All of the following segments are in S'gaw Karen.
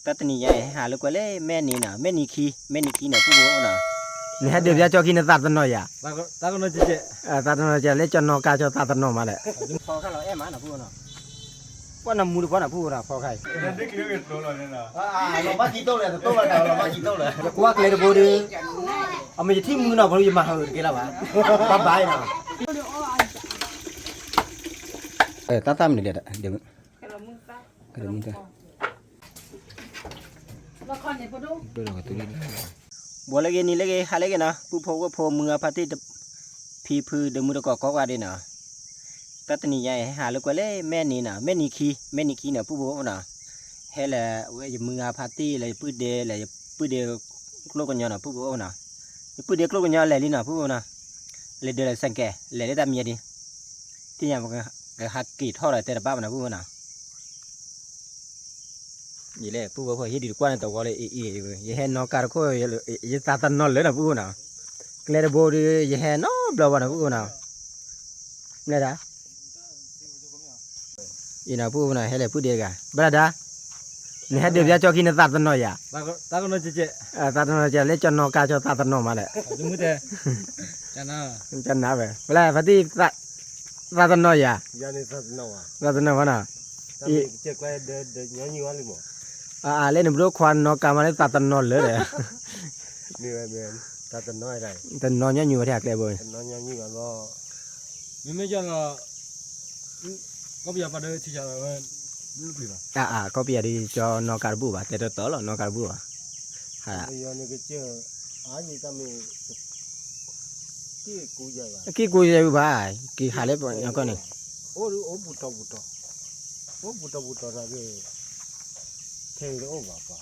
တၢ်တနံၤညါအံၤ ဟဲဟးလၢကွဲးလၢမဲၢ်နံၤနီၤ, မဲၢ်နံၤခံ, မဲၢ်နံၤခံနီၤ ပုၢ်ဖိနီၤ, နဟဲဒုးပျၢ်ကၠီခံနသးတနီၤယၤ, သးတနီၤကၠီ လၢကၠီနီၣ်ကါကၠီသးတနီၤမးလဲၣ်, ဖီခါလီၤအဲၣ်မးနီၤ ပုၢ်ဖိနီၤ, ပှၤနမူတပှၤနီၤ ပုၢ်ဖိနီၤ ဖီခါအံၤ, လီၤဘၣ်ကံတိၢ်လဲၣ် တတိၢ်ဘၣ်တၢ်လီၤဘၣ်ကံတိၢ်လဲၣ်, ယကွၢ်ကျဲတဘိဒီး, အမ့ၢ်ယထံၣ်မုၢ်နီၤ ပှၤယမၤဟၢတက့ၢ်လၢၤဘၣ်, ဘၣ်ဘၣ်နီၤ, တၢ်သၣ်မနုၤလဲၣ်, ကဒမုၢ်သၣ် ဘီလၢဂ့ၤနံၤလၢဂ့ၤ ဟါလၢဂ့ၤနီၤ ပုၢ်ဖိဝဲၢ်ဖိမုၢ်ဂၤဖါတံၢ် ဖံဖုဒီးမုၢ်တကိးကိးဂၤဒဲးနီၤ, တၢ်တနံၤညါအံၤ ဟဲဟးလၢကွဲးလၢမဲၢ်နံၤနီၤ, မဲၢ်နံၤခံ, မဲၢ်နံၤခံနီၤ ပုၢ်ဖိနီၤ, ဟဲလၢအဝဲယမုၢ်ဂၤဖါတံၢ်လၢယပုၢ်ဒ့လၢယပုၢ်ဒ့ကျိၣ်ကညီနီၤ ပုၢ်ဖိနီၤ, ယပုၢ်ဒ့ကျိၣ်ကညီလဲၤလံနီၤ ပုၢ်ဖိနီၤ, လဲၤဒၢးလၢစဲးကဲး လဲၤလၢတၢ်မံၤဒံး, သ့ၣ်ညါပကဟးက့ၤထီၣ်ဒီးတဲတဘၣ်ဘၣ်နီၤ ပုၢ်ဖိနီၤ ယလဲၣ် ပုၢ်ဖိဖိ ဟံၣ်ဒုးတကွၢ်န့ၣ်တဝီလၢအံၤအံၤ, ယဟဲနီၣ်ကါတခိၣ် ယသးတနီၤလၢာ်နီၤ ပုၢ်ဖိနီၤ, ကျဲတဘိဒီး ယဟဲနီတဘျီဘၣ်နီၤ ပုၢ်ဖိနီၤ, မ့ၢ်ဒၣ်, အံၤနီၤ ပုၢ်ဖိနီၤ ဟဲလဲၤပုၢ်ဒ့တဂၤ ဘၣ်ဒၣ်, နဟဲဒုးပျၢ်ကၠီခံနသးတနီၤယၤ, သးတနီၤကၠီ လၢကၠီနီၣ်ကါကၠီသးတနီၤမးလဲၣ်, ကနၣ်ဝဲ ပလဲဖါတံၢ် သးတနီၤယၤ, သးတနီၤဘၣ်နီၤ, အလၢနဘျိခွါနီၣ်ကါမးလၢသးတနီၤလၢာ်ဒီး, တနီၤညီနုၢ်ဝဲထဲအကျဲဘိ, မ့မ့ၢ်လီၤ, ကီၢ်ပယီၤပှၤဒီးထံၣ်ယၤဝဲ, အါအါ ကီၢ်ပယီၤဒီးကၠီနီၣ်ကါတဘူၣ်ဘၣ် တဲတတီလီၤ နီၣ်ကါတဘူၣ်ဘၣ်, က့ၢ်ကူယၤဘၣ်, က့ၤဟးလၢပှၤကီၢ်န့ၣ်, အိၣ်ပူၤတီၤပူၤတီၤ, အိၣ်ပူၤတီၤပူၤတီၤတၢ်ဂ့ၢ်, ထဲတအိၣ်ဘၣ်ပှၤ,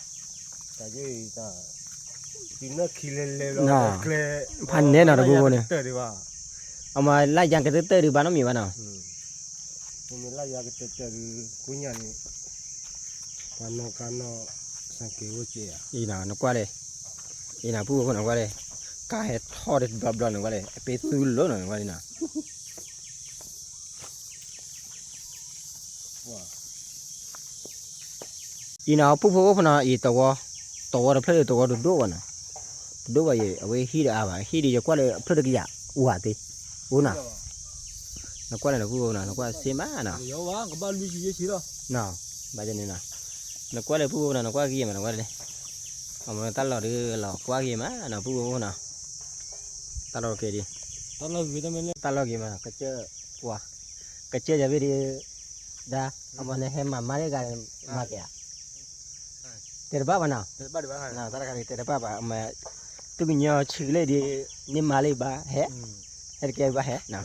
တၢ်ဂ့ၢ်တၢ်, တုၤနၢ်ခံလဲၤလဲၤလီၤ, ဖးနဲနီၤတပူၤပူၤန့ၣ်, အမၤလၢယၤကတၢၢ်တၢၢ်ဒံးဘၣ်နီတမံၤဘၣ်နီၤ, မ့ၢ်လၢယၤကတၢၢ်တၢၢ်ဒံး ကိညၣ်န့ၣ်, ပှၤနီၣ်ကါနီၣ်, စၢ်က့ၤအိၣ်က့ၤဧါ, အံၤနီၤ နကွၢ်လၢ, အံၤနီၤ ပုၢ်ဖိနီၤ ကွၢ်လၢ, ကါဟဲထီၣ်တဘျီဘျီန့ၣ် ကွၢ်လၢ အပ့ၤသူလိၤနီၤ ကွၢ်လၢနီၤ အံၤနီၤ ပုၢ်ဖိအိၣ်ဖိနီၤ အံၤတဝီ, တဝီတဖျၢၣ်ဒီးတဝီတဒိၣ်ဘၣ်နီၤ, တဒိၣ်ဘၣ်အံၤ အဝဲဟံၣ်ဒီးအါဘၣ် ဟံၣ်ဒီးယကွၢ်လၢအဖျၢၣ်တကယၤ အိၣ်ဧါသ့, အိၣ်နီၤ, နကွၢ်လၢနပုၢ်ဖိနီၤ နကွၢ်စ့မးနီၤ, ဘၣ်န့ၣ်နီၤ, နကွၢ်လၢပုၢ်ဖိနီၤ နကွၢ်ဂ့ၤမးနီၤ ကွၢ်လၢ, အမ့ၢ်တၢ်လီၢ်ဒီးလီၤကွၢ်ဂ့ၤမးနီၤ ပုၢ်ဖိနီၤ, တၢ်လီၢ်က့ၤဒံး, တၢ်လီၢ်ဂ့ၤမးနီၤ ကစၢၢ်, ပှၤ, ကစၢၢ်ယၤဘ့ၣ်ဒံး, ဒၣ်, အမ့ၢ်နဟဲမၤမါတဂၤန့ၣ် မၤက့ၤဧါ, တဲတဘၣ်ဘၣ်နီၤ, တၢ်တခါန့ၣ်တဲတဘၣ်ဘၣ် အမ့ၢ်, သူၣ်ကညီၤဆံးကလဲၣ်ဒံး, န့ၢ်မါလံဘၣ်ဟဲ, ဟဲတကဲဘၣ်ဟဲနီၤ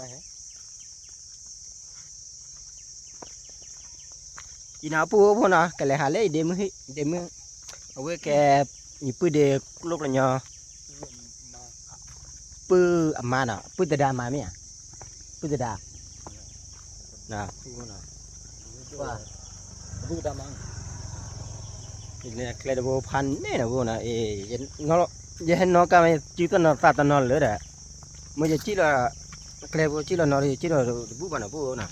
အံၤနီၤ ပုၢ်ဖိနီၤ ကလဲၤဟးလၢအံၤဒ့မုၢ်, ဒ့မုၢ်, အဝဲကဲ, ယပုၢ်ဒ့ကျိၣ်ကျညီ, ပုၢ်အမါနီၤ ပုၢ်သဒါမါမ့ၢ်ဧါ, ပုၢ်သဒါ, ကျဲတဘိဖးန့ၣ်နီၤ ပုၢ်ဖိနီၤ ယဟဲနီၣ်ကါမ့ၢ် စုသနီၤသးတနီၤလၢာ်ဒီး, မ့ၢ်ယစံၣ်လီၤ, ကျဲဘိစံၣ်လီၤနီၤ ယစံၣ်လီၤတဘူၣ်ဘၣ်နီၤ ပုၢ်ဖိနီ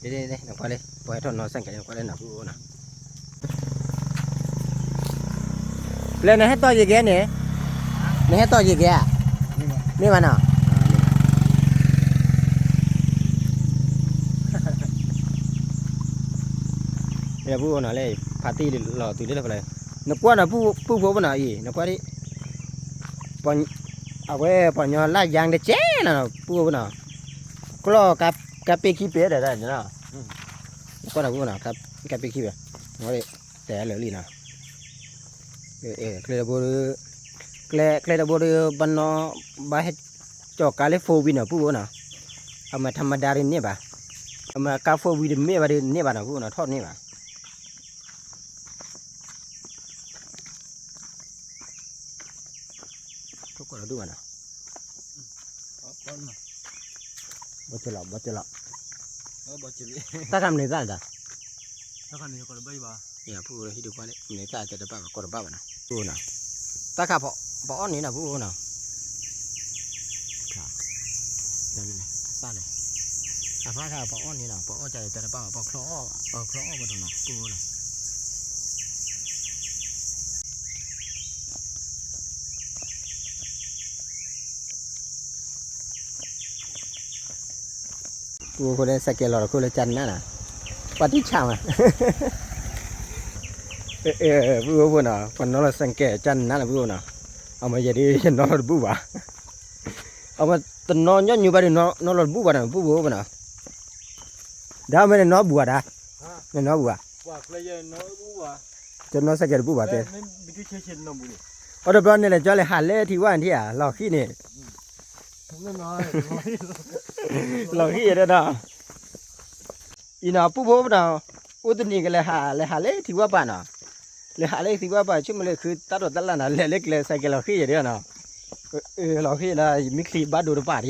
ၤ, နကွၢ်လၢ ပှၤဟဲထီၣ်နီၣ်စၢ်ကဲး နကွၢ်လၢနီၤ ပုၢ်ဖိနီၤ လၢနဟဲတီၢ်ယံၤကဲန့ၣ်, နဟဲတီၢ်ယံၤကဲဧါ, မ့ၢ်ဘၣ်နီၤ, ပုၢ်ဖိနီၤလၢ ဖါတံၢ်လီၤတုၤလၢဖဲလဲၣ်, နကွၢ်နီၤ ပုၢ်ဖိဖိနီၤအံၤ နကွၢ်ဒံး, အဝဲပှၤညီလၢယါတကဲနီၤ ပုၢ်ဖိနီၤ, ကျီၢ်, ကါပ့ခံပ့ဒီး, နကွၢ်နီၤ ပုၢ်ဖိနီၤ, ကါပ့ခံပ့, တဲလၢာ်လံနီၤ ကျဲတဘိဒီး, ကျဲ, ကျဲတဘိဒီး ဘၣ်နီၣ်, ဘၣ်ဟဲ, ကၠီၤကါလၢ four wheel နီၤ ပုၢ်ဖိနီၤ, အမ့ၢ် ထမဒါ ဒ်န့ၣ်ဘၣ်, အမ့ၢ်ကါ four wheel တမ့ၢ်ဘၣ်ဒ်န့ၣ်ဘၣ်နီၤ ပုၢ်ဖိနီၤ ထီၣ်န့ၣ်ဘၣ်, ထိၣ်ကီၢ်လီၤဒူၣ်ဘၣ်နီၤ, ဘီၣ်ကၠီလီၤ ဘီၣ်ကၠီလီၤ, တၢ်ခါမနုၤသၣ်လဲၣ်, တၢ်ခါန့ၣ် ယကွၢ်တဘၣ်ဘၣ်, ပုၢ်ဖိဟံၣ်ဒုးကွၢ်လၢ မနုၤသၣ်တဲတဘၣ်ဘၣ် ကီၢ်တဘၣ်ဘၣ်နီၤ ပုၢ်ဖိနီၤ, တၢ်ခါပအီၣ်န့ၣ်နီၤ ပုၢ်ဖိနီၤ, သၣ်လဲၣ်, အဖါခါပအီၣ်န့ၣ်နီၤ ပအီၣ်ကတဲတဘၣ်ဘၣ် ပချီအီၣ် ပချီအီၣ်ပတနီၤ ပုၢ်ဖိနီၤ ပှၤအိၣ်ဖိလၢစဲးကဲးလီၤတခိၣ်လၢကၠၢ်နးနီၤ, ပှၤတံၢ်ဆၣ်မး, ပှၤအိၣ်ဖိနီၤ ပှၤနီၤလီၤစဲးကဲးကၠၢ်နးနီၤ ပှၤအိၣ်နီၤ, အမ့ၢ်ယဲဒၣ်ယနီၤလီၤတဘူၣ်ဘၣ်, အမ့ၢ်တနီၤညီနုၢ်ဘၣ်ဒီးနီၤလီၤတဘူၣ်ဘၣ်နီၤ ပှၤအိၣ်ဖိနီၤ, ဒီးမ့ၢ်နနီၤဘူၣ်ဘၣ်ဒၣ်, နနီၤဘူၣ်ဘၣ်, တနီၤစဲးကဲးတဘူၣ်ဘၣ်တဲ, အီၤတဘျီန့ၣ်လဲၤကၠီလဲၤဟးလၢထံဝၣ်ထံၣ်ဧါ လီၤဃံၣ်န့ၣ် လီၤဃံၣ်ယဲဒၣ်နီၤ, အံၤနီၤ ပှၤအိၣ်ဖိနီၤ, အိၣ်တနံၤကလဲၤဟး လဲၤဟးလၢထံဝၣ်ပၢ်နီၤ, လဲၤဟးလၢထံဝၣ်ပၢ် ဆိကမိၣ်လၢခုတၢ်ဒိးတၢ်လၣ်နီၤ လဲၤလၢကျဲစဲးကဲးလီၤဃံၣ်ယဲဒၣ်နီၤ, လီၤဃံၣ်လၢ ယမ့ၢ်ချံဘၣ်ဒိတပၣ်ဒံ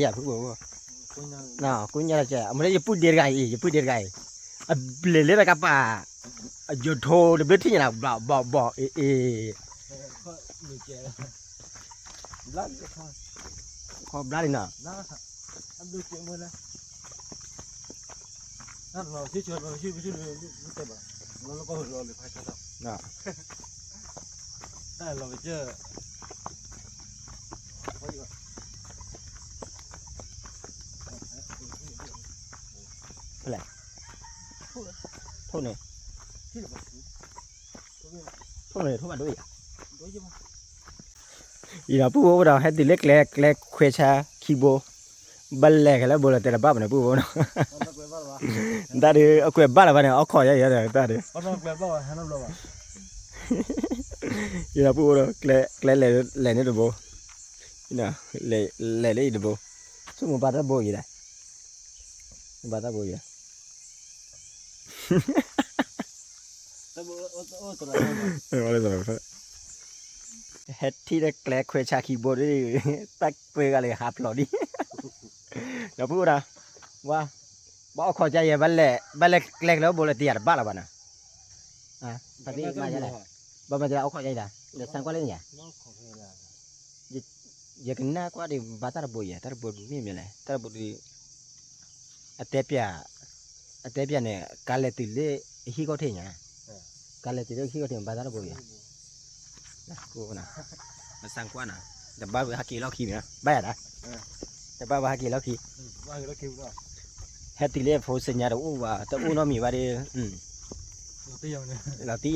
းဧါ ပှၤအိၣ်ဖိ, ကိညါလီၤကဲ အမ့ၢ်လၢယပုၢ်ဒ့တဂၤအံၤ ယပုၢ်ဒ့တဂၤအံၤ, အဘျဲးလၢတကပၤ, အယိၤထိတဘျုးထံၣ်ညါနီၤ ဘျီဘျီဘျီ အ့ၣ်အ့ၣ် ခီဘျါလံနီၤ, ဖဲလဲၣ်, ထိၣ်န့ၣ်, ထိၣ်န့ၣ် ထိၣ်ဘၣ်ဒိယၤ, အံၤဒီးပှၤအိၣ်ဖိဒီး ဟဲတုၤလၢကျဲ ကျဲခွဲးဆါခံဘိ, ဘၣ်လဲၤကလဲၤဘိလီၤတဲာ်တဘၣ်ဘၣ်န့ၣ် ပှၤအိၣ်ဖိနီၤ, တၢ်ဒုးအကွဲးဘၣ်လီၤဘၣ်န့ၣ် အီၣ်ခိးယါယါဒီးတၢ်ဒုး, အံၤဒီးပှၤအိၣ်ဒီး ကျဲ ကျဲလဲၤန့ၣ်တဘိ, လဲၤလၢအံၤတဘိ, ဆိကမိၣ်ဘၣ်တၢ်ဘိအံၤဒၣ်, ဘၣ်တၢ်ဘိအံၤ ဟဲထံၣ်လၢကျဲခွဲးဆါခံဘိဒီး တၢ်ကွဲးဂၤလၢဟးဖျိးဒံး, ဒီးပှၤအိၣ်ဒီး ဝါ, ဘၣ်အီၣ်ခိးကါယဲ ဘၣ်လဲၤ ဘၣ်လဲၤကျဲကလဲၤဘိလၢတယၤတဘၣ်လီၤဘၣ်နီၤ, ဘၣ်မၤကါ, ဘၣ်မၤကါအီၣ်ခိးကါယဲဒၣ် လဲၤဆါကွၢ်လၢယၤ ယကနၣ်ကွၢ်ဒီး ဘၣ်တၢ်တဘိယဲ တၢ်တဘိမ့ၢ်မနုၤလဲၣ် တၢ်တဘိဒီး အတဲပျး, အတဲပျးန့ၣ် ကါလဲၤတုၤလၢဟံၣ်ခီၣ်ထံးညါ, ကါလဲၤတုၤလၢဟံၣ်ခီၣ်ထံး ဘၣ်တၢ်တဘိယဲ, နစါကွၢ်နီၤ, တဘၣ်ဝဲဟးက့ၤလီၢ်ခံမ့ၢ်နီၤ ဘၣ်ယၤဒၣ်, တဘၣ်ဝဲဟးက့ၤလီၢ်ခံ, ဟဲတုၤလၢဖိစညါတအိၣ်ဘၣ် တအိၣ်နီတမံၤဘၣ်ဒီး, လီၤတံၢ်ယၤနီၤ မ့ၢ်တၢ်လဲၣ်, တ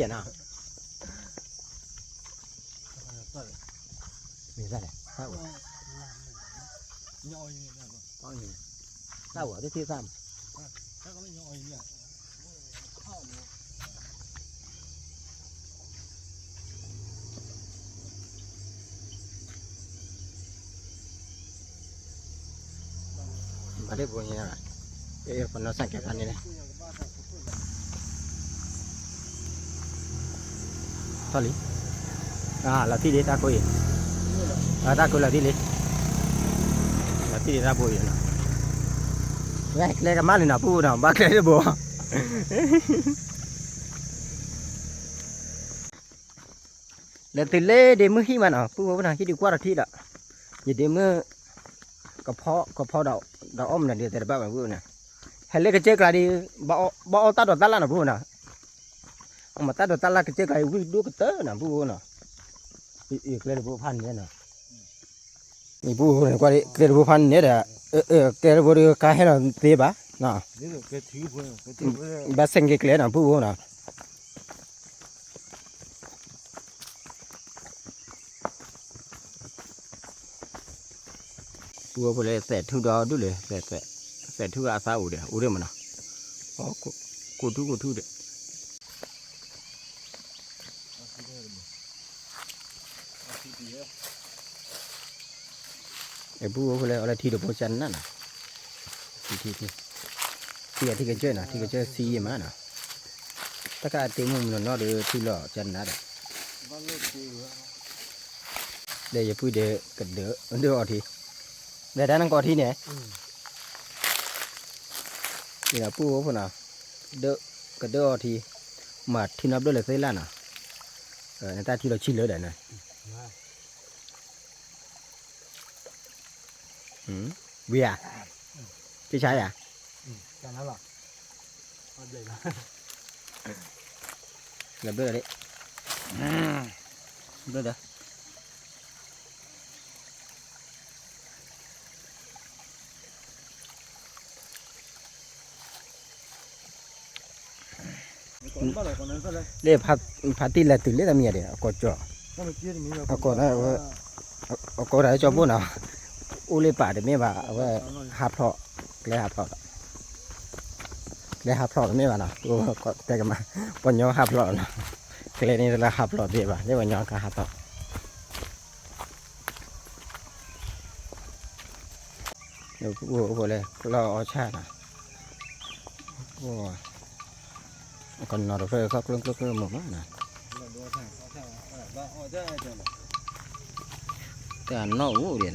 ၢ်ဝဲ, တၢ်ဝဲ, တထံၣ်သၣ်မး, ဘၣ်ဒ့ၣ်ဖိညါ, ပနီၢ်စၢ်ကဲဖးန့ၣ်လီၤ, ထီၣ်လံ, လီၤတံၢ်လံ တၢ်ကိးအံၤ, တၢ်ကိးလီၤတံၢ်လံ, လီၤတံၢ်လံတၢ်ဘိအံၤနီၤ, ကျဲကမၣ်လံနီၤ ပှၤအိၣ်နီၤ ဘၣ်ကျဲတဘိ လဲၤတုၤလၢဒ့မုၢ်ဟံၣ်မးနီၤ ပှၤအိၣ်နီၤ ဟံၣ်ဒုးကွၢ်ထီၣ်ထံဒီး, ယဒ့မုၢ်, ကဖီ, ကဖီဒီး, ဒီးအီၣ်မနုၤဒ်တဲတဘၣ်ဘၣ် ပှၤအိၣ်န့ၣ်, ဟဲလၢကစၢၢ်ကျါဒီး, ဘၣ်အီၣ်တၢ်ဒိးတၢ်လၣ်နီၤ ပှၤအိၣ်နီၤ, အမ့ၢ်တၢ်ဒိးတၢ်လၣ်ကစၢၢ်ကျါအံၤ ဝံၣ်ဒိၣ်ကတၢၢ်နီၤ ပှၤအိၣ်နီၤ, ကျဲတဘိဖးန့ၣ်နီၤ ပှၤအိၣ်န့ၣ်ကွၢ်ဒ် ကျဲတဘိဖးန့ၣ်ဒီး, ကျဲတဘိဒီးကါဟဲလီၤသ့ဘၣ်, ဘၣ်စဲးက့ၤကျဲနီၤ ပှၤအိၣ်နီၤ, ပှၤအိၣ်ဖိလၢသဲးထူဒီဒူၣ်လၢ, သဲးထူအသးအိၣ်ဒီး အိၣ်ဒံးမးနီၤ, ကိၢ်ထူၣ်ကိၢ်ထူၣ်ဒီး ပှၤအိၣ်ဖိလၢအီၤလၢထံတဘိကနၣ်နီၤ, ထံ, ထံ, ထံကစၢၢ်နီၤ ထံကစၢၢ်ဆံးယံာ်မးနီၤ, တၢ်ခါအတ့မုၢ်မနီၤနီၤဒီးထံလီၤကနၣ်ဒီး, ဒီးယပုၢ်ဒီးကဒၢးအီထံ, ဒီးတၢ်နကိးထံန့ၣ်, ဒီးပှၤအိၣ်ဖိနီၤ, ကဒၢးအီထံ, မၤထံနီတဘျီလၢသ့လၢ်နီၤ, နတၢ်ထံလီၤဆံးလၢဒီးန့ၣ် ဝံၤဧါ, ကဆါယၤ, လဘျီဒီး, ဘျီဒီး, လၢဖါတံၢ်လဲၤတုၤလၢတမံၤဒီး အကိးကၠီ, အကိး, အကိးတၢ်ကၠီဘိနီၤ, အိၣ်လၢပာ်တမ့ၢ်ဘၣ်, အဝဲ ဟးဖျိး, ကျဲဟးဖျိးဒီး, ကျဲဟးဖျိးတမ့ၢ်ဘၣ်နီၤ, တဲကမၤ, ပှၤညီဟးဖျိးနီၤ, ကျဲန့ၣ်တလၢဟးဖျိးသ့ဘၣ်, လၢပှၤညီကဟးဖျိး ပူဖိလဲၤကျီအီၣ်ဆၣ်နီၤ, ကနီၤတဖျၢၣ်သီၣ်ကျၢၢ်ကျၢၢ်ကျၢၢ်မုာ်မးနီၤ, တၢ်နီၣ်အိၣ်ဒံးနီၤ, အီၣ်ဝံၤ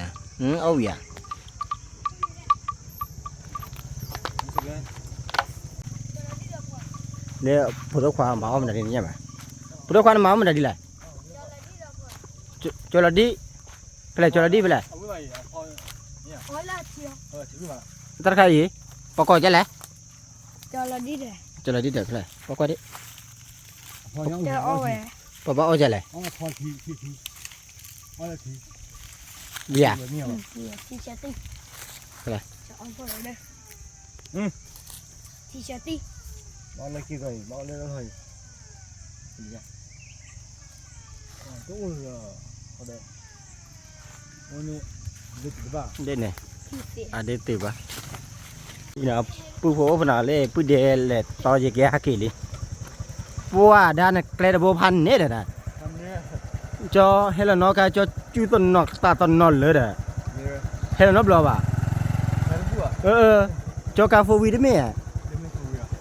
ဧါ, လၢဖိဒိၣ်ခွါမၤအီၣ်မတၤဒ်န့ၣ်ညါဘၣ်, ဖိဒိၣ်ခွါနမၤအီၣ်မတၤဒ်လဲၣ်, ကၠီလီၤဒံၣ်, ဖဲလဲၣ် ကၠီလီၤဒံၣ်ဖဲလဲၣ်, တၢ်တခါအံၤ, ပှၤကိးကလဲၣ်, ကၠီလီၤဒံၣ်ဒီးဖဲလဲၣ် ပှၤကွၢ်ဒံး, ပှၤဘၣ်အီၣ်ကလဲၣ်, ဝံၤဧါ, ဒ်န့ၣ်, အဒ့တုၤဘၣ်, ပုၢ်ဖိအိၣ်ဖဲနီၤလၢ ပုၢ်ဒဲလဲၤတီယကဲဟဲက့ၤလံ, ပှၤဒၣ်နကျဲတဘိဖးန့ၣ်ဒီး, ကၠီဟဲလီၤနီၣ်ကါ ကၠီကၠူတနီၤသးတနီၤလၢဒီး, ဟဲလီၤနီတဘျီဘၣ်, ကၠီကါ four wheel တမ့ၢ်,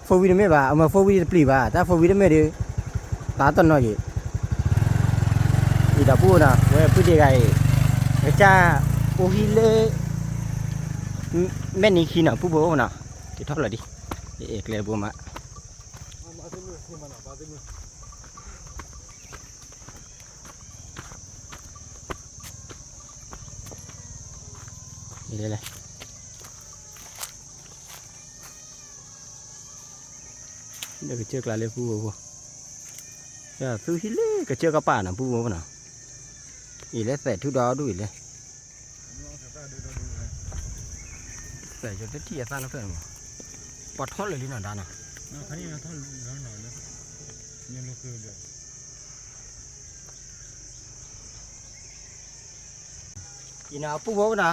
four wheel တမ့ၢ်ဘၣ်, အမ့ၢ် four wheel တပျံၤဘၣ်, တၢ် four wheel တမ့ၢ်ဒီး, သးတနီၤက့ၤ အံၤဒီးပုၢ်နီၤ ဝဲပုၢ်ဒ့ဂၤအံၤ, ကစၢ်အိၣ်ဟံၣ်လၢ မဲာ်နံၤခံနီၤ ပုၢ်ဖိအိၣ်နီၤ, က့ၤထီၣ်လီၤဒံး, အဲၣ်ကျဲတဘိမး, လဲၤလဲၤ လၢကစၢၢ်ကျါလၢပုၢ်ဖိဖိ, သူဟံၣ်လၢကစၢၢ်ကပၤနီၤ ပုၢ်ဖိဖိနီၤ, အံၤလၢသဲးထူဒီဒူၣ်အံၤလဲၣ်, သဲးကၠီတထံၣ်အသၣ်နီၣ်ဖျၢၣ်န့ၣ်မး, ပှၤထီၣ်လၢာ်လံနီၤဒါနီၤ, အံၤနီၤ ပုၢ်ဖိနီၤ,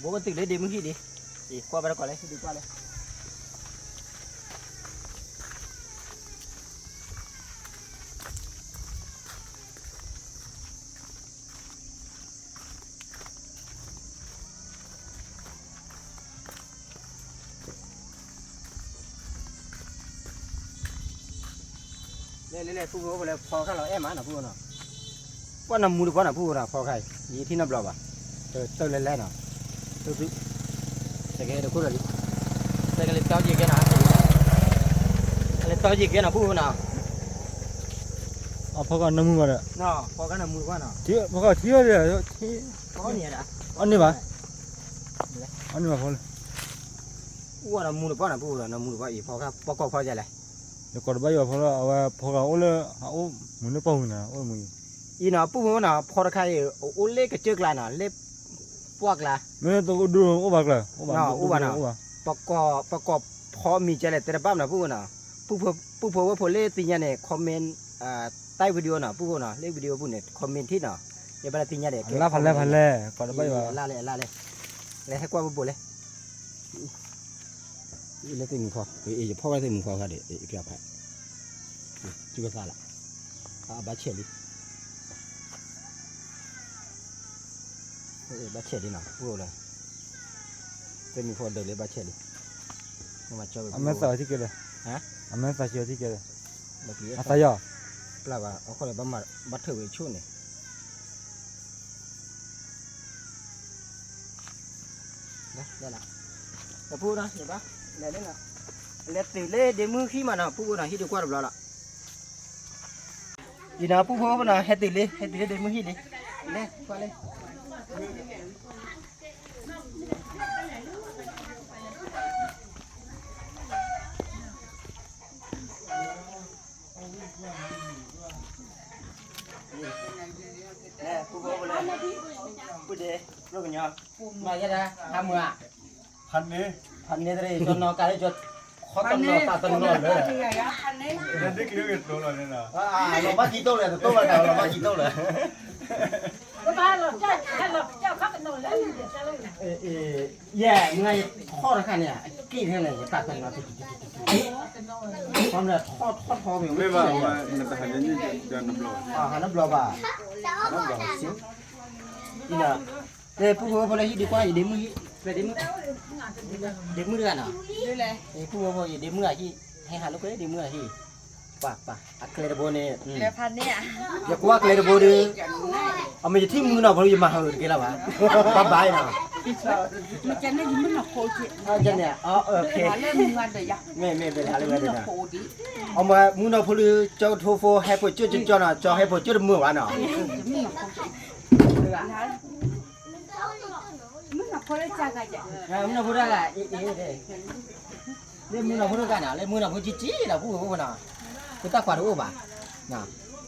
ဘိကတုၤလၢဒ့မုၢ်ဟံၣ်ဒံး, ကွၢ်ဘၣ်တကိးလဲၣ် ဒုးကွၢ်လဲၣ်. လဲၤလဲၤလဲၤ ပုၢ်ဖိလဲၤဖီခါလီၤအဲၣ်မးနီၤ ပုၢ်ဖိနီၤ, ကွၢ်နမူတကွၢ်နီၤ ပုၢ်ဖိနီၤ ဖီခါအံၤ ယထံၣ်နီတဘျီဘၣ်, တၢၢ်လၢလဲၣ်နီၤ, တၢၢ်သု, စဲးကဲတခိၣ်လီၤလံ, စဲးကဲလၢတီယံာ်ကဲနီၤ, လၢတီယံာ်ကဲနီၤ ပုၢ်ဖိနီၤ, အဖီခါနမူဘၣ်ဒီး, ဖီခါနမူတကွၢ်နီၤ, ဖီခါထံၣ်အီၤဒီး, အီၣ်န့ၢ်ဘၣ်, အီၣ်န့ၢ်ဘၣ်ဖီလၢ အိၣ်ဝဲဒီးမူတပှၢ်နီၤ ပုၢ်ဖိဒီး နမူတပှၢ်အံၤ ဖီခါ ပှၤကိးဖီယလဲၣ်, ယကိးတဘၣ်ယီၤဖီလၢ အဝဲဖီခါအိၣ်လၢ အအိၣ်မုာ်လၢပှၢ်ဝံၤန့ၣ် အိၣ်မူအံၤ, အံၤနီၤ ပုၢ်ဖိနီၤ ဖီတခါအံၤ အိၣ်လၢကစၢၢ်ကျါနီၤ လၢပှၢ်ကျါ, မ့ၢ်တအိၣ်ဒိၣ်အိၣ်ဘၣ်ကျါ, အိၣ်ဘၣ်နီၤ အိၣ်ဘၣ်, ပကိးဖီမံၤကဲလဲၣ် တဲတဘၣ်မနီၤ ပုၢ်ဖိနီၤ, ပုၢ်ဖိဝဲၢ်ဖိလၢသ့ၣ်ညါန့ၣ် comment တၢ် video နီၤ ပုၢ်ဖိနီၤ လၢ video ပူၤန့ၣ် comment ထံၣ်နီၤ, ယဘၣ်လၢသ့ၣ်ညါဒီး ဖးလဲၢ်ဖးလဲၢ် ကိးတဘၣ်ယီၤ, အလါလဲၣ်အလါလဲၣ်, လဲၤဟဲကွၢ်ဘိဘိလဲၣ် လၢသ့ၣ်မုၣ်ဖီ, ယဖီဝဲသ့ၣ်မုၣ်ဖီခါဒီး ယဖျါဖး, စုကသးလီၤ, အဘၣ်ဆဲးလံ, ဘၣ်ဆဲးလံနီၤ ပုၢ်ဖိလၢ, သ့ၣ်မုၣ်ဖီဒၢးလၢဘၣ်ဆဲးလံ, အမ့ၢ်သးထံၣ်ကဲလၢ, အမ့ၢ်သးဆဲးထံၣ်ကဲလၢ, အသးယီၤ, ပျၢ်ဘၣ် အခီၣ်လၢဘၣ်မၤ ဘၣ်ထၢၣ်ဝဲဆိၣ်န့ၣ် လဲၤလီၤ, ပုၢ်ဖိနီၤ လဲၤလီၤ, လဲၤလၢနီၤ, လဲၤတုၤလၢဒ့မုၢ်ဟံၣ်မးနီၤ ပုၢ်ဖိနီၤ ဟံၣ်ဒုးကွၢ်တဘျီလီၤ, အံၤနီၤ ပုၢ်ဖိနီၤ ဟဲတုၤလံ ဟဲတုၤလၢဒ့မုၢ်ဟံၣ်လံ, လဲၤကွၢ်လၢ ပုၢ်ဒ့, ကျိကညီ, မၤယဲဒၣ် ဟးမုာ်ဧါ, ဖးန့ၢ်တရံး ကၠီနီၢ်ကါလၢကၠီ, ခ တနီၤတၢ်တနီၤလၢ လီၤဘၣ်ခံတိၢ်လၢ တတိၢ်ဘၣ်တၢ်လီၤဘၣ်ခံတိၢ်လၢ ယဲၢ် မ့ၢ်ယထီၣ်တခါန့ၣ် အက့ၢ်ထဲန့ၣ် ယတၢ်တနီၤ ထီၣ်ထီၣ်ထီၣ်မ့ၢ် မ့ၢ်ဘၣ် ဟးနဘျီဘၣ် လၢပူဖိဖိလၢဟံၣ်ဒုးကွၢ် ယဒ့မုၣ်ဟံၣ် ဒ့မုၣ် ဒ့မုၣ်တဂၤနီၤ ပူဖိဖိ ယဒ့မုၣ်အဟံၣ် ဟဲဟးလိာ်ကွဲဒ့မုၣ်အဟံၣ် ပှၤပှၤ အကျဲတဘိန့ၣ် ယကွၢ်ကျဲတဘိဒီး အမ့ၢ်ယထံၣ်မုၢ်နီၢ်ဖိ ယမၤဟးဂီၤတကဲလၢၤဘၣ် ဘၣ်ဘၣ်နီၤ မ့ၢ် မ့ၢ် မ့ၢ် မ့ၢ် မ့ၢ် မ့ၢ် မ့ၢ် မ့ၢ် မ့ၢ် အမ့ၢ်မုၢ်နီၢ်ဖိလၢ ကၠီကထိဖိ ဟဲဖိကၠိကၠီနီၤ ကၠီဟဲဖိကၠိတမုာ်ဘၣ်နီၤ မုၢ်နီၢ်ဖိတဂၤ အ့ၣ် အ့ၣ် လၢမုၢ်နီၢ်ဖိတဂၤနီၤ လၢမုၢ်နီၢ်ဖိကၠံကၠံနီၤ ပူဖိဖိနီၤ ဖိသၣ်ခွါတအိၣ်ဘၣ်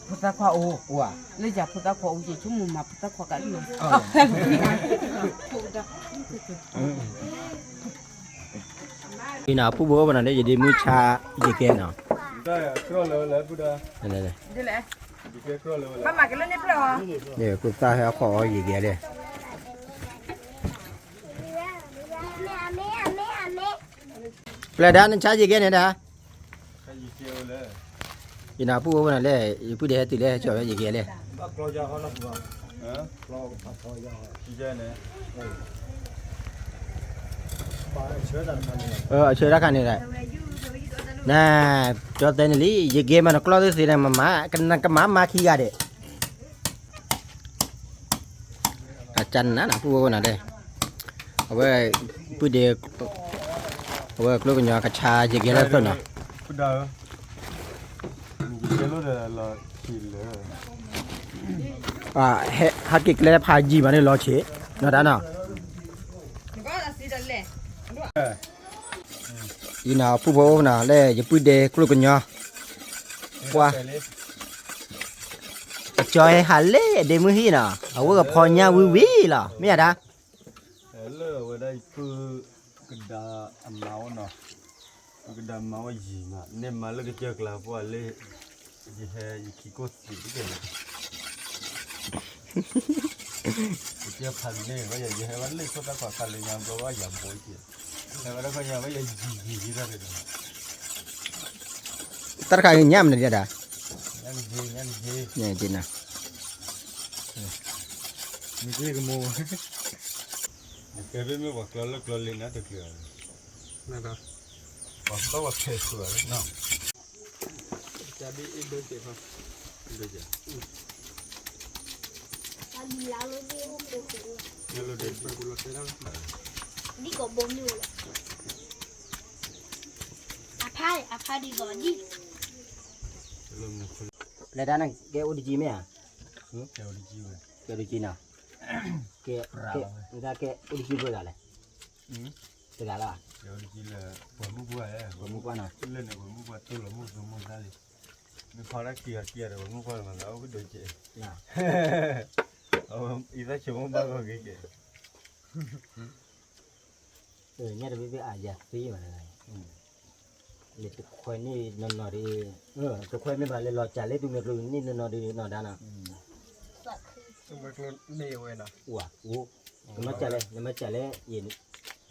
ဖိသၣ်ခွါအိၣ် အိၣ်ဧါ လၢယၤဖိသၣ်ခွါအိၣ်က့ၤ ဆိကမိၣ်မၤဖိသၣ်ခွါကဒ်နီၤ အံၤနီၤ ပူဖိဖိနီၤ လၢယဒ့မုၣ်ဆါ ယကဲနီၤ ဖိသၣ်ဟဲအခီၣ်အီၤယကဲလဲၣ် ပျဲၢ်ဒါနဆါယကဲန့ၣ်ဒၣ် ယနၢ်ပူၤအိၣ်ဝဲနၤလဲၣ် ယပုၢ်ဒဲးဟဲတုၤလဲၣ် ဟဲကၠီၣ်ဝဲယကဲလဲၣ် အဆၢတၢ်ခါန့ၣ်ဒၣ် န ကၠီတဲန့ၣ်လံ ယကဲမးနကျီၢ်သ့ၣ်သ့ၣ်န့ၣ် မမၤ ကမၤမၤခံဂၤဒဲး အကနၣ်နၢ်ပူၤဝဲနၤဒဲး အဝဲ ပုၢ်ဒဲး အဝဲကျိကညီကဆါယကဲလၢသိးနီၤ ဟဲက့ၤကျဲဖးယံၤမးန့ၣ်လီၤဆံး နီၢ်တၢ်နီၤ အံၤနီၤ ပူဖိအိၣ်နီၤ လၢယပုၢ်ဒဲးကျိကညီ ပှၤ အကၠီဟဲဟးလၢအဒ့မုၢ်ဟံၣ်နီၤ အဝဲကဖီညၣ်ဝံၤဝံၤလီၤ မ့ၢ်ယၤဒၣ် လၢအဝဲဒၣ်ယပုၢ်ကဒါအမါအိၣ်နီၤ ပုၢ်ကဒါမါအိၣ်ယံၤမး န့ၢ်မၤလၢကစၢၢ်ကျါပှၤလၢ ယဟဲယခံကိၢ်သံးတက့ၢ်လီၤ ကစၢၢ်ဖးန့ၣ် ဘၣ်ယဲ ယဟဲဘၣ်လၢခိၣ်သၣ်ခွါခါလၢညါဘျီဘၣ်ယၤဘိက့ၤ ဟဲဝဲဒၣ်ခီညါဘၣ်ယဲယံၤယံၤယံၤတၢ်န့ၣ်ဒီး တၢ်တခါညၣ်မနုၤဒၣ် ညၣ်က့ၤနၤ နကဲဖဲမ့ၢ်ပှၤကျီလၢကျီလ့နၤတကျၢၤ ပှၤဘၣ်ပှၤဖဲးဃုာ်လီၤနီၤ ဒ်ကဘိမ့ၢ်လီၤ အဖါ အဖါဒ်ကဘိဒ် လၢတၢ်န့ၣ်ကဲအိၣ်တကံမ့ၢ်ဧါ ကဲအိၣ်တကံနီၤ ကဲ ကဲအိၣ်တကံပှဲၤဂၤလဲၣ် တဂၤလီၤ ပှၤမုၢ်ပှၢ်နီၤ မ့ၢ်ဖီတၢ်ခံဂၤခံဂၤဒီး ပှၤမုၢ်ပှၢ်မၤသးအိၣ်ကဒိကဲ အံသၣ်ဆိမိၣ်ဘၣ်ဂီၤက့ၤကဲ ညၣ်တဘ့ၣ်ဘ့ၣ်အါယၤသ့မး လၢတခွဲန့ၣ်နီၢ်နီၢ်ဒီး တခွဲမ့ၢ်ဘၣ်လၢလီၤစၢ်လၢသူမွဲကျိန့ၣ် နီၢ်နီၢ်ဒီးနီၢ်ဒါနီၤ သူမွဲကျိန့ၣ်ဝဲနီၤ အိၣ် နမ့ၢ်စၢ်လဲၣ် နမ့ၢ်စၢ်လဲၣ် ယ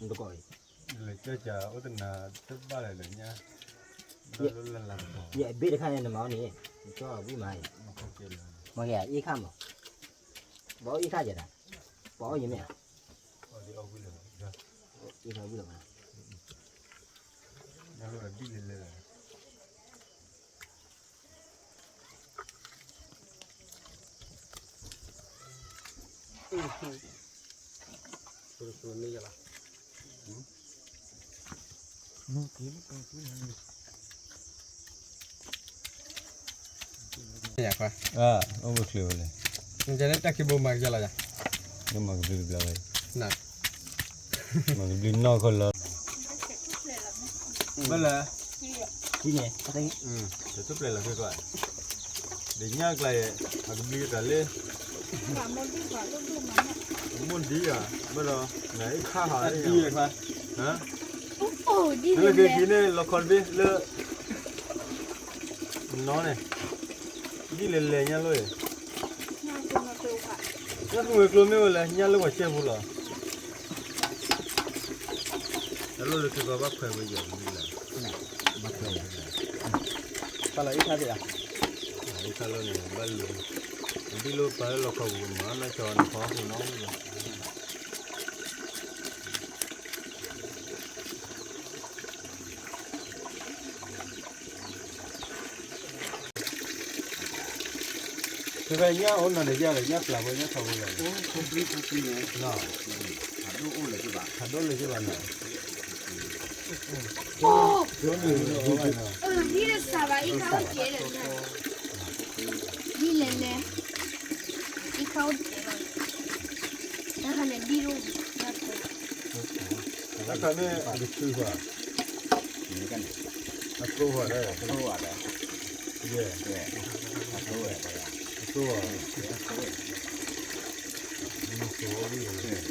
နတကိးအံၤ လၢကၢၢ်စၢ်အိၣ်တနၤတဘၣ်လဲၣ်လၢညါ ယဘ့ၣ်တခါန့ၣ် နမၤအီၤန့ၣ် ကၠီဝံၤမးအံၤ မ့ၢ်ကဲအံၤခါမး ပှၤအီၣ်အံၤခါယဲဒၣ် ပှၤအီၣ်ယမ့ၢ်ဧါ အံၤခါဝံၤလီၤမး ယၤခွါ အိၣ်ဘၣ်ချ့ဝဲလဲၣ် နကဲလၢတၢ်ခံဘိမၤကယီလီၤယၤ မၤကဘျုးတဘျီဝဲ မၤကဘျုးနီၢ်ခီလီၤ ဘၣ်လဲၣ် ခံန့ၣ် တထူၣ်ပျဲၢ်လီၤခဲကွၢ် ဒီးညၣ်ကျါယဲ အကဘျုးတၢ်လၢ မိၢ်ဒံဧါ ဘၣ်ဒီး နအ့ၣ်ခါဟး ဟါ အိၣ် ဒ်လဲၣ်လဲၣ် လၢက့ၤက့ၤန့ၣ် လီၤခီတဘ့ၣ်လၢ နီၤန့ၣ် ဒ်လဲၣ်လဲၣ်ညါလီၤအံၤ, ညၣ်သူဝဲၤကျိၤမ့ၢ်ဝဲလဲၣ် ညၣ်လၢပှၤစဲပူၤလီၤ, တၢ်လီၢ်လၢခံကီဘၣ်ခွဲးဝဲယီၤဒ်လဲၣ်, ဘၣ်ခွဲးဝဲ, ပာ်လီၤအံၣ်ခါသ့ၣ်ဧါ, အံၣ်ခါလီၤန့ၣ် ဘၣ်လူၤ, ဒ်လၢပာ်လၢလီၤခီပူၤမး နီၢ်ကီၢ်နဖီဟူနီၤ ဖဲဖဲညၣ်အိၣ်နီၤန့ၣ်ယၤလီၤ ညၣ်ပျၢ်ဖိ ညၣ်ထီဖိယၤလီၤ, ဖးဒိၣ်လၢၤက့ၤဘၣ်နီၤ, ဒ်လဲၣ်လဲၣ်, အံၣ်ခါအိၣ်တကဲးလီၤ, တၢ်ခါန့ၣ်ဒ်ဒိၣ်, တၢ်ခါမ့ၢ်အကဆူဃီ, အကျိဃီ, ယဲ, အကျိဃီ, မ့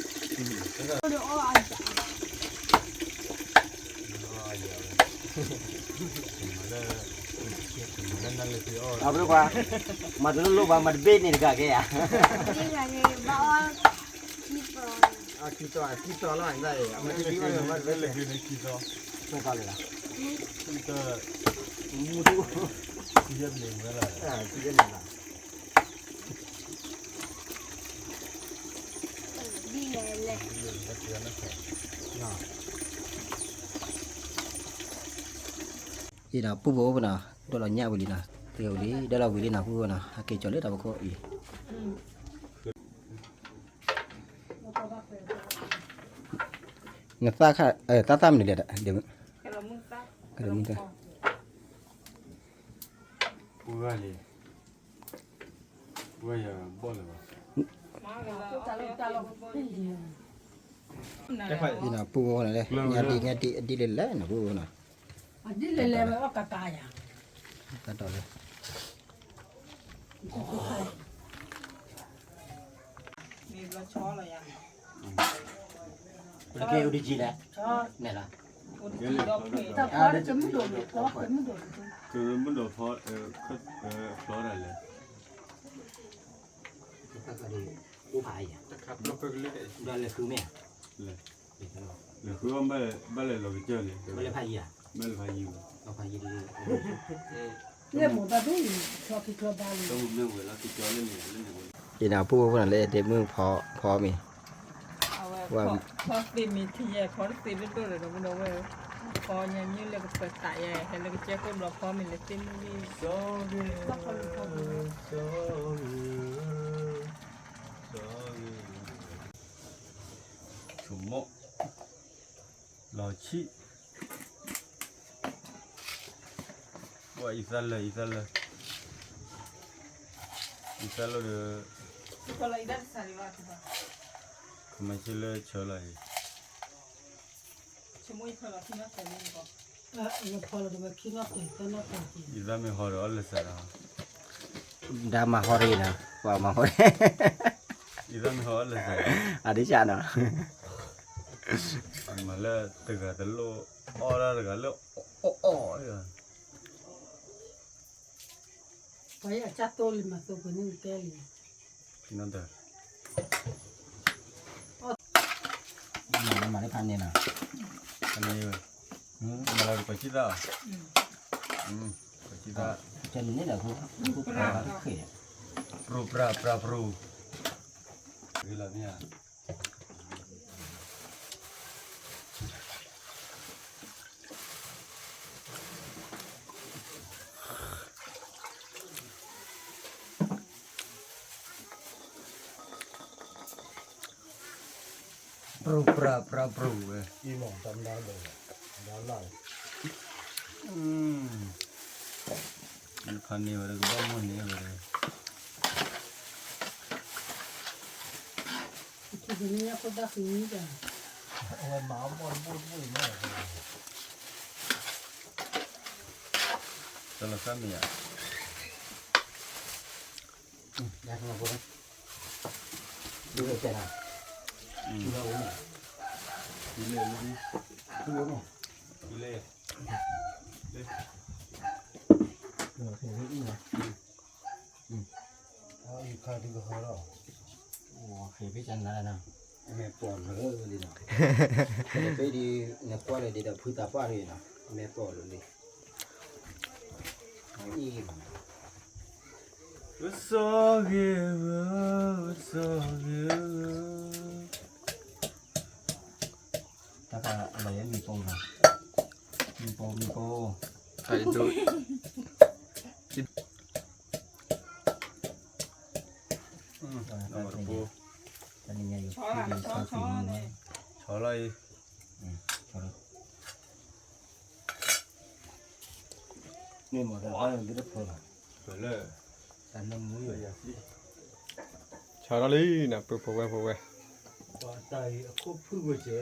ၢ်ဆိဝံၤ, အဝဲကွၢ်, မၤတလိၣ်လိၣ်ဘၣ် မၤတဘ့ၣ်န့ၣ်တဂၤကဲဧါ, ခံတီၤ, ခံတီၤလီၤ, ခံတီၤလီၤ, ခံတီၤ, ခံတီၤ, ဒ်လဲၣ်လဲၣ်, အံၤဒီးပူၢ်ဖိအိၣ်ဖဲနီၤ, ဒိၣ်လီၤညၣ်ဝံၤလံနီၤ, တဂ့ၤဝံၤလံ, ဒီးလီၤဝံၤလံနီၤ ပူၢ်ဖိနီၤ, ဟဲက့ၤကၠီၤလၢတၢ်ဖီခိၣ်အံၤ, နသၣ်ခါ, တၢ်သၣ်မနုၤလဲၣ်, ကရမုၢ်သၣ်, ပူၢ်ဂၤလံ, ပူၢ်ဂၤယဘီၣ်လၢၤဘၣ်, အံၤနီၤ ပူၢ်ဖိနီၤလဲၣ်, ညၣ်ဒံၣ်ညၣ်ဒံၣ်ဒ်လဲၣ်လဲၣ်နီၤ ပူၢ်ဖိနီၤ, ဒ်လဲၣ်လဲၣ်ဝဲအီၣ်ကးကးယၤ, တၢ်တီၤလၢ မ့ၢ်ဘျီဆီလီၤယၤ, ကဲအိၣ်ဒ်ကံလဲၣ်, နဲၣ်လီၤ, တၢ်ဖီတမုၢ်ဒိၣ်န့ၣ်, တမုၢ်ဒိၣ်, ကရမုၢ်ဒိၣ်ဖီ, ဖျီတၢ်လဲၣ်, တခါဖျီဖဲကလၢ, လဲၤဃုမ့ၢ်ဧါ, လဲၤဃုအီၣ်ဘၣ်လဲၤလီၤကစၢၢ်န့ၣ်, ဘၣ်လဲၤဖးယံၤဧါ, ဘၣ်လဲၤဖးယံၤ, လၢမိၢ်တၢ်ဒိၣ်အံၤ, တၢ်မုၢ်မ့ၢ်ဝဲလီၤကစၢၢ်လၢန့ၣ်, လၢန့ၣ်ဝဲ, ယနာ်ပူၢ်ဖိန့ၣ်လၢဒ့မုၢ်ဖီမ့ၢ်, အဝဲ, ဖီသ့မ့ၢ်ထံယဲၢ် ဖီတသ့ဒိၣ်ဒိၣ်ဒီး ဒီပုၢ်ဒီဝဲၢ်, ဖီညါမ့ၢ်လၢကပၢၤသးယဲၢ် ဟဲလၢကစၢၢ်ခိၣ်ဘျီဖီမ့ၢ်လၢသ့ၣ်မုၢ်လံ, စီဂ့ၤ, စီဂ့ၤ, ဆိမိၣ်, လီၤဆံၣ်, ပှၤအံသၣ်လၢ အံသၣ်လၢ, အံသၣ်လၢဒီး, ကမၤဆ့လၢဆၢလီၤအံၤ, အံသၣ်မ့ၢ်ဟီဒီးအီၣ်လၢစးဒီး, ဒါမၤဟီတဂ့ၤနီၤ, ပှၤမၤဟီ, အံသၣ်မ့ၢ်ဟီအီၣ်လၢစးဒီး, အဒိၣ်စးနီၤ, မၤလၢတဂၤတလိၣ်, အီၣ်ဒၣ်တဂၤလၢ, အီၣ်အီၣ်, ပှၤအံၤအကၢ်သိလံမၤသိပှဲၤန့ၣ်တဲလံ, ဖံနီတၢ်, မၤလၢဖးန့ၣ်နီၤ, ဖးန့ၣ်, မၤလၢပှၤစံၣ်သၣ်, ပှၤစံၣ်သၣ်, တနံၤန့ၣ်ဒီး, ပရူၤပြၤပြၤပြူၤ, ဂ့ၤလီၤမ့ၢ်ဧါ ပြူပြပြပြူဝဲ, ဖးန့ၢ်ဝဲဒီးကဘၣ်မိၣ်န့ၢ်ဝဲဒီး, တၢ်လီၤသၣ်မ့ၢ်ယါ, ဒ်လဲၣ်, ဒ်လဲၣ်, ဒ်လဲၣ်, လဲၣ်, လဲၣ်, အီၣ်ယခါဒုကဟီထီၣ်, ဃ့ဖဲကနၤလၢနီၤ, မဲာ်ပီၣ်လၢလံနီၤ, ဖဲဒ်နကွၢ်လၢဒ်ဒီးဖုသးပှၢ်တဂ့ၤနီၤ, မဲာ်ပီၣ်လၢလံ, အံၤ, ဝစီၣ်ဂ့ၤဧၢ, ဝစီၣ်ဂ့ၤဧၢ, တၢ်ပာ်လီၤယဲမံၤပိၢ်နီၤ, မံၤပိၢ် မံၤပိၢ်, တၢ်ဒိၣ်, တနံၤညါယဖုဒ်ဆီဖံးမုၢ်, ဆီလီၤအံၤ, န့ၣ်မ့ၢ်တၢ်ဘၣ်ဒ်တဖၢလီၤ, ဖၢလၢ, တၢ်နၢမူယၤ, ဆီထီၣ်လံနီၤ ပှၤဖိဝဲဖိဝဲ, ပှၤတၢ်အံၤအခိၣ်ဖုၣ်ဝဲကဲ,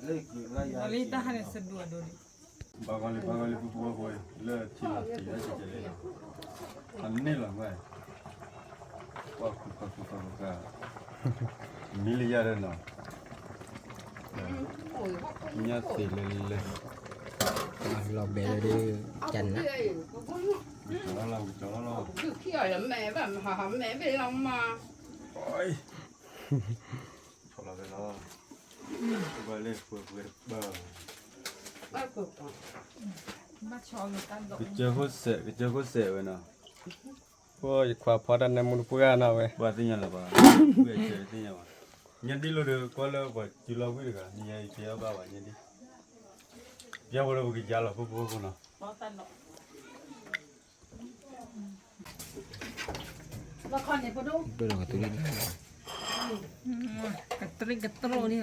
လံတၢ်ဟးန့ၣ်စဒူးအဒိလံ, ဘၣ်ဂီၤလံ ဘၣ်ဂီၤလံ ပှၤဖိဝဲဖိဝဲ, လၢထံလီၤထံလၢကဲကဲလံနီၤ, အန့ၣ်လီၤဝဲ, ကွၢ်ခူခီခူခီခူခါ, မံလၢယၤဒီးနီၤ, ညါသ့ၣ်လဲၤလဲၤ, လီၤဘဲလၢဒ်, ကနၤ, ကၠီလီၤလီၤ ကၠီလီၤလီၤ, မဲဘၣ်မဟါ မဲဘၣ်လီၤမး, ဆီလီၤဝဲလီၤ, ဝဲလၢပှဲၤပှဲၤတပၢၢ်, ကစၢၢ်ခိၣ်စဲး ကစၢၢ်ခိၣ်စဲးဝဲနီၤ, ယခွါဖီတၢ်နၢမူတပှၢ်နီၤဝဲ, ပှၤသ့ၣ်ညါလၢၤဘၣ်, သ့ၣ်ညါဘၣ်, ညါဒ်လိၤဒီး ကွၢ်လၢပှၤစုလီၤဝံၣ်တဂၤ နံၤညါအံၤကဲအီၣ်ဘၣ်ဘၣ်ညါဒ်, ပျၢ်ဖိလၢပကယါလီၤဖိဖိဖိနီၤ လီၤခီန့ၣ်ပဒိၣ်, ကတရံၣ်ကတရိၣ်န့ၣ်လီ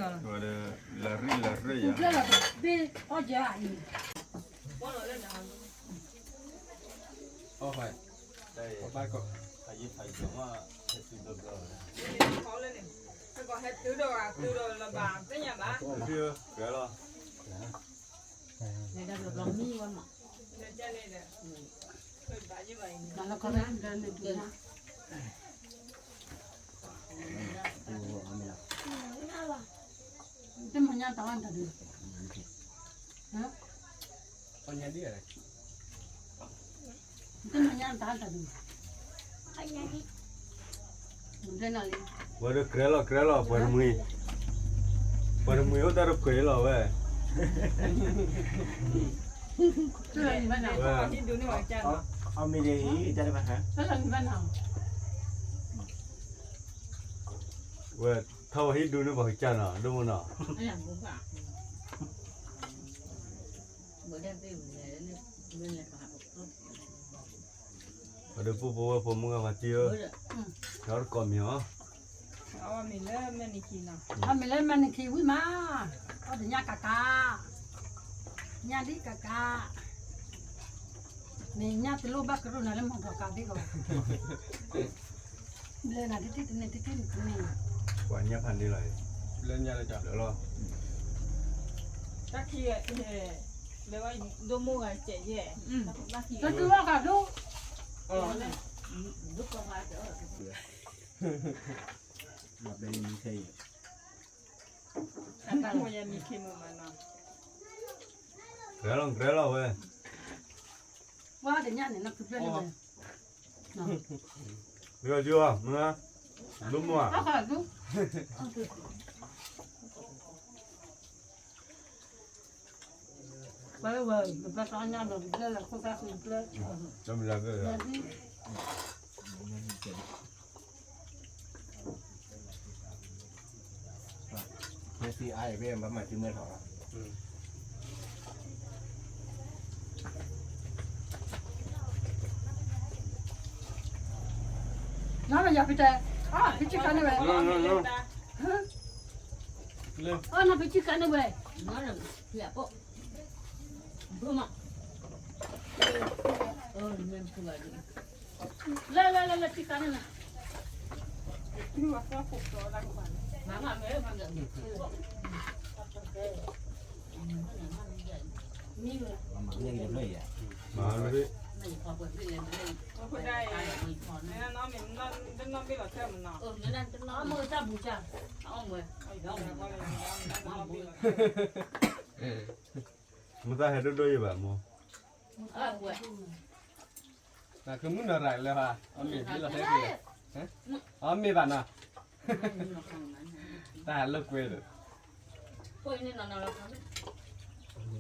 ၤ, လၢရံၣ်လၢရံၣ်ယၤ, ဘ့ၣ်အီၣ်ယၤအံၤ, အီၣ်ဖဲ, ဘၣ်ကီး, ဟဲတုၤဒီး, ဟဲတုၤဒီးလၢဘၣ်သ့ၣ်ညါဘၣ်, ကဲလီၤ တမညါတၢ်တၢ်ဒုး, တမညါတၢ်တၢ်ဒုး, ဝဲဒၣ်ကြဲလီၤ ကြဲလီၤ ပှၤတမှံၤ, ပှၤတမှံၤအိၣ်တၢ်တဖှဲးလီၤဝဲ, အမ့ၢ်ဒ်အံၤ ဝဲထီၣ်ဝဲဟံၣ်ဒူန့ၣ်ပှၤကစၢ်နီၤ ဒိၣ်မနီၤ, ပှၤဒီးပူဖိဝဲဖိမုၣ်ဂၤပှၤတံၢ်ဧၢ, ဒီးတကိးမံၤအီၤ, အီၣ်မ့ၤလၢမဲာ်နံၤခံဝံၣ်မး, အီၣ်တညၣ်ကကး, ညၣ်ဒ်ကကး, မ့ၢ်ညၣ်တလိၣ်ဘၣ်ကရူၢ်နၤလၢမီၢ်ဒီးကးဘ့ၣ်ဂီၤ, ဘျဲနၤတထံၣ်တန့ၢ် တထံၣ်တန့ၢ်, ပှၤညၣ်ဖးန့ၢ်လီၤ, ဘျဲညၣ်လၢတၢ်ဘျၢလီၤ, တၢ်ခံဂၤ, ဒိၣ်မိၢ်ဂၤစဲးယဲၢ်, တတုၤဘၣ်ဃးဒိၣ်, မ့ၢ်ခဲအံၤ, တၢ်မ့ၢ်ယဲမ့ၢ်ခဲမုၢ်မးနီၤ, ကြဲလီၤ ကြဲလီၤဝဲ, ဝါတညၣ်န့ၣ် နဖုဖျၢၣ်န့ၣ်ဝဲ, မ့ၢ်, ဒိၣ်မိၢ်ဧါ, ဝဲဝဲ ပျဲၢ်သီညါဒီး ပျဲၢ်လၢခိၣ်သၣ်ဃံပျဲၢ်, မ့ၢ်သံအါအံၤ ဘၣ်မၤသံမ့ၢ်ထီၣ်လီၤ, နီၢ်နီၢ်ယၤဖံတဲ, အီၣ်ဖံဆံခါန့ၣ်ဝဲ, အီၣ်နီၢ်ဖံဆံခါန့ၣ်ဝဲ, လၢလၢလၢလၢဖံခါန့ၣ်လီၤ, မ့ၢ်ဝဲ, မ့ၢ်ဝဲ, မတၤဟဲဒိၣ်ဒိၣ်ယဘၣ်မိၢ်, နကမုၢ်နီၤရၤလၢၤဘၣ်, အီၣ်မ့ၤဘၣ်နီၤ, တၢ်ဟဲလၢကွဲဒီး, တ�ၢ်ဘ့ၣ်အီၣ်ဝဲသ့ဧါန့ၣ်, အလီ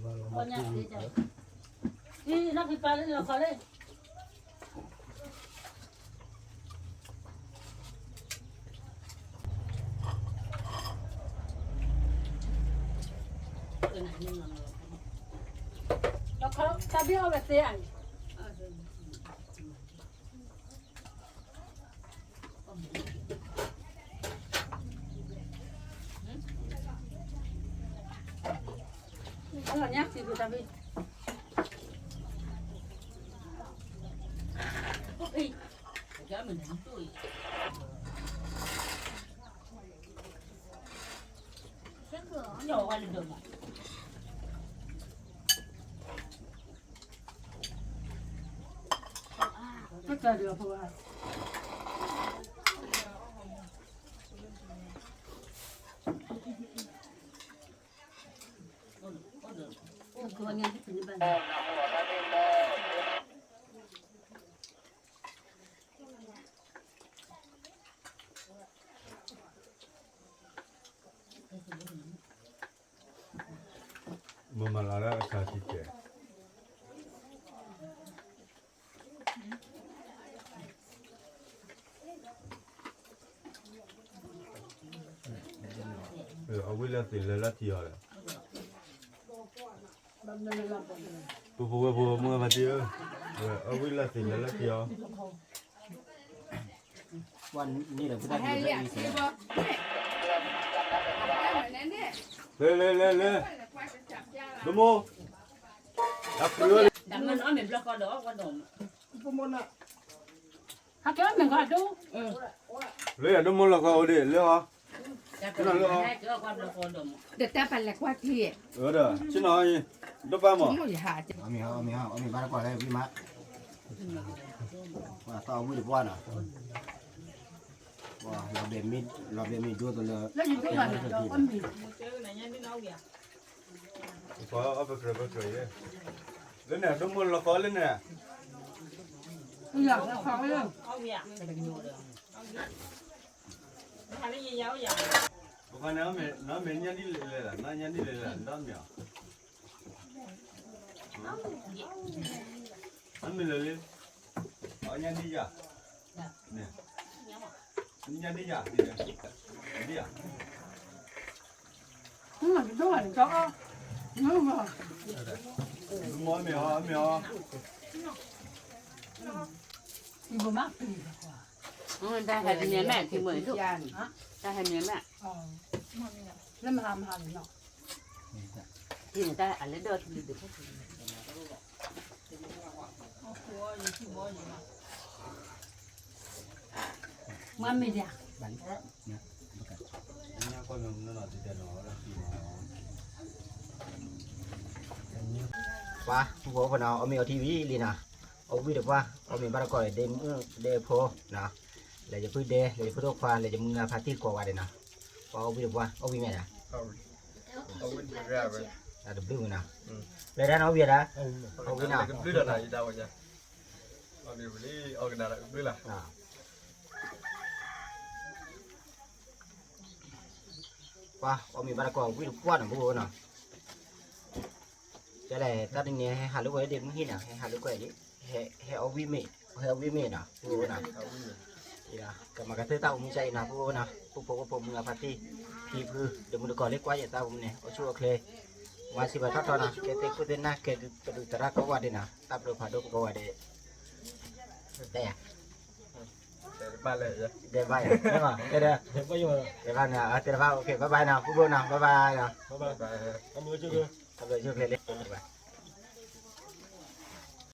ၤညါစံးဘျုးတၢ်ဘ့ၣ်, မ့ၢ်မၤလီၤဒၣ်အခါဆံကဲး, အဝံၣ်လၢသ့ၣ်လၢလၢထံအီၤဒီး, ပဖိဝဲဖိမုၢ်ဂၤဖါတံၢ်ဧၢ, အဝံၣ်လၢသ့ၣ်လၢလၢထံအီၤ ပှၤန့ၣ်ဒီးဖုတၢ်ဖံးတၢ်အံၤစဲး, လဲၤလဲၤလဲၤလဲၤ, ဒိၣ်မိၢ်, တၢ်ဖုဝဲလံ, ဟဲက့ၤအီၣ်မ့ၤဃီဒိၣ်, လၢယဒိၣ်မိၢ်လီၤဃီအိၣ်ဒံး လၢအီၤ, ဒီးတၢ်ပလဲၤကွၢ်ထံ, ဒီးဆ့ၣ်နီၤအံၤ, ဒိၣ်ပၢ်မး, အီၣ်မ့ၤဟါ, အီၣ်မ့ၤဟါ, အီၣ်မ့ၤဘၣ်တကွၢ်လၢဝံၣ်မး, ပှၤသီအဝံၣ်တပှၢ်နီၤ, ပှၤလီၤဘဲမ့ၢ်ဒိၣ်သိးလၢ, ပှၤအီၣ်ပကြၢးပကြၢးယဲ, လၢန့ၣ် ဒိၣ်မိၢ်လီၤဃီလၢန့ၣ်, ပခီန့ၣ် နမ့ၢ်ညါဒ်လဲၣ်လဲၣ်, နညါဒ်လဲၣ်လဲၣ်, နမ့ၢ်, နမ့ၢ်လဲၤလံ, အီၣ်ညါဒ်ယၤ, နညါဒ်ယၤ, ဒ်ယၤ, မ့ၢ်အီၣ်, မ့ၢ်အီၣ်, တၢ်ဟဲမ့ၢ်မဲာ်, တၢ်ဟဲမ့ၢ်မဲာ်, လၢမဟါမဟါန့ၣ်နီၤ, တၢ်အလဲၤဒီးထံလံၤဒုးဖဲ မ့ၢ်မ့ၢ်ဒၣ်, ပှၤ ပှၤ ပှၤနီၤ အီၣ်မ့ၤအီထံဝံၤလံနီၤ, အီၣ်ဝံၣ်တပှၢ် အီၣ်မ့ၤဘၣ်တကီၢ်ဒီး ဒ့မုၣ်ဒ့ဖိနီၤ, လဲၤယဖုဒ့ လဲၤယဖုဒိၣ်ခွါ လဲၤယမုၢ်ဂၤဖါတံၢ်ကိးဂၤဒဲးနီၤ, ပှၤအီၣ်ဝံၣ်တပှၢ် အီၣ်ဝံၣ်မ့ၢ်ဒၣ်, တၢ်တဘျုးမ့ၢ်နီၤ, လဲၤဒၣ်နီၤ အီၣ်ဝံၣ်ဒၣ်, အီၣ်ဝံၣ်နီၤ ပှၤအီၣ်မ့ၤဘၣ်တကီၢ်ဝံၣ်တပှၢ်နီၤ ပူဖိနီၤ, ကဲလဲၣ် တၢ်တနံၤ ဟဲဟးလိာ်ကွဲဒ့မုၢ်ဟံၣ်နီၤ ဟဲဟးလိာ်ကွဲဒ့, ဟဲအီၣ်ဝံၣ်မ့ၤ, ဟဲအီၣ်ဝံၣ်မ့ၤနီၤ ပူဖိနီၤ, ကမၤကတၢၢ်တၢ်အိၣ်မူကါအံၤနီၤ ပူဖိနီၤ, ပူဖိဝဲဖိမုၢ်ဂၤဖါတံၢ်, ဖံဖု ဒီးမုၢ်တကီၢ်လၢကွၢ်ယဲၢ်တၢ်အိၣ်မူန့ၣ် အိၣ်ဆူၣ်အိၣ်ချ့, မၤစံးဘၣ်ထီၣ်ထီနီၤ ကဲသ့ၣ်ခိၣ်သ့ၣ်နၢ် ကဲကဒုးသရၣ်ကိးဂၤဒဲးနီၤ တၢ်ဘျုးဖးဒိၣ်ကိးဂၤဒဲး, တဲယၤ တဲဘၣ်ယၤ, တဲဘၣ်ယၤ, တဲဘၣ်န့ၣ် တဲတဘၣ် OK bye bye နီၤ ပူဖိနီၤ bye bye နီၤ, တၢ်ဘျုးဆူၣ်ချ့လံ